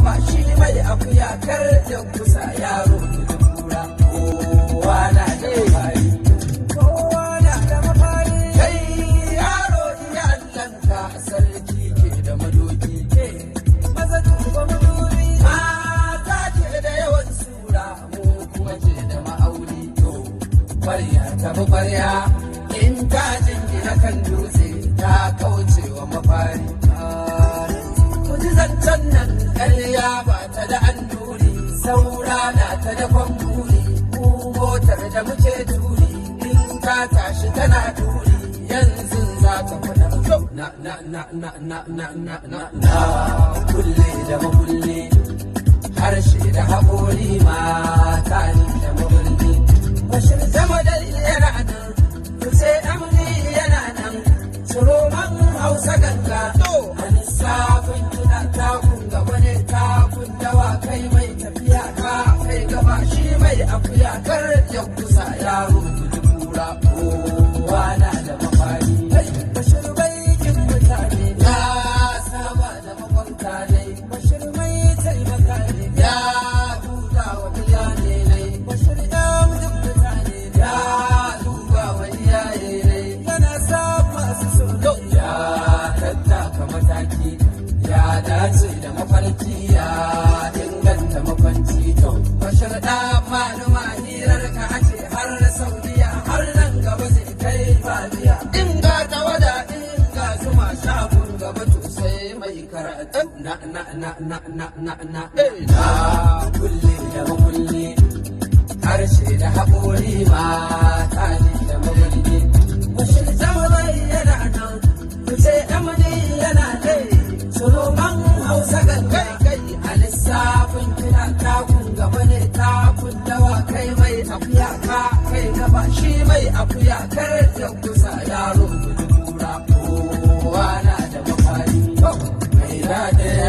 gaba, shi mai akuya kar ya kusa, yaro guji kura. Kowa na da mafari, kowa na da mafari. Kai yaro, iya Allahnka, sarki ke da madoki. Maza duba madubi. Mata ke da yawan sura, mu kuma ke da ma'auni. To kwarya ta bi kwarya, in ta jingina kan dutse, ta kauce wa mafari. Ku ji zancen nan, ƙarya ba ta da annuri, saura na ta da kwamburi. Mu motar da muke turi, in ta tashi tana turi, yanzu za ta fada. Na na na na na na na na na kulle da makulle, harshe da haƙori, mata ne da makulli. Bashir zama da yana nan, Kuce amni yana nan, Suroman Hausa ganga. A lissafin kiɗa, takun gaba ne takun dawa. Kai mai tafiya, ka kai gaba, shi mai akuya kar ya kusa, yaro guji kura. Kowa na da mafari. Bashir baikin mutane, ya saba da makwabta ne. Bashir mai taimaka ne, ya huta wa mutane ne. Bashir ɗan duk mutane, ya duba wa iyaye ne, yana sa masu so. Ya tattaka mataki, ya dace da mafarki, ya inganta makwanci. To Bashir da maluma, hirar ka ake har Saudiya, har nan gaba zai kai fadiya. In ga tawada, in ga zuma, shagun gaba, to sai mai karatu. Na na na na na na na na kulle da makulle, harshe da haƙori, mata ne da magulbi. Bashir zama yana nan, kuce amani yana nan, Suroman Hausa ganga. Kai, a lissafin kiɗa, takun gaba ne takun dawa. Kai mai akuya, ka kai gaba, shi mai akuya kar ya kusa, yaro guji.